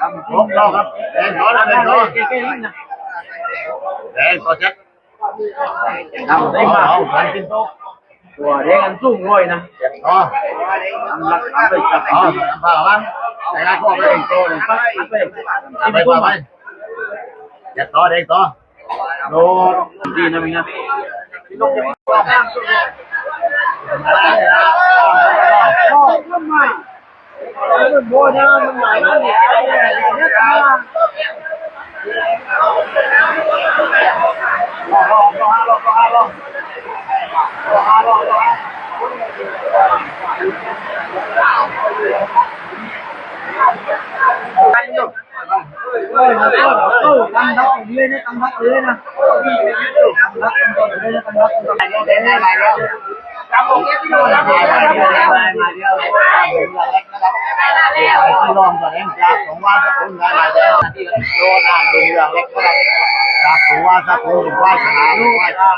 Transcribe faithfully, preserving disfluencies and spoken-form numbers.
ครับ หกเท่าครับ แดงต่อนะ แดงต่อ แดงต่อ แจ็ค เอา เอา เอา ตัวแดงอันสูงเลยนะ แจ็คต่อ ทำหลัก ทำเลยครับ เอา ทำพาระวัง ไปงานพวกเลย ตัวหนึ่ง ไป ไป ไป ไป แจ็คต่อ แดงต่อ โดด ดีนะมึงนะ ตั้งรับเลยนะ ตั้งรับเลยนะ ตั้งรับ ตั้งรับเลยนะ ตั้งรับ ตั้งรับ จากตัวว่าสักคนได้หลายแล้ว จากตัวว่าสักคนไหว้ชนะ ไหว้ชนะ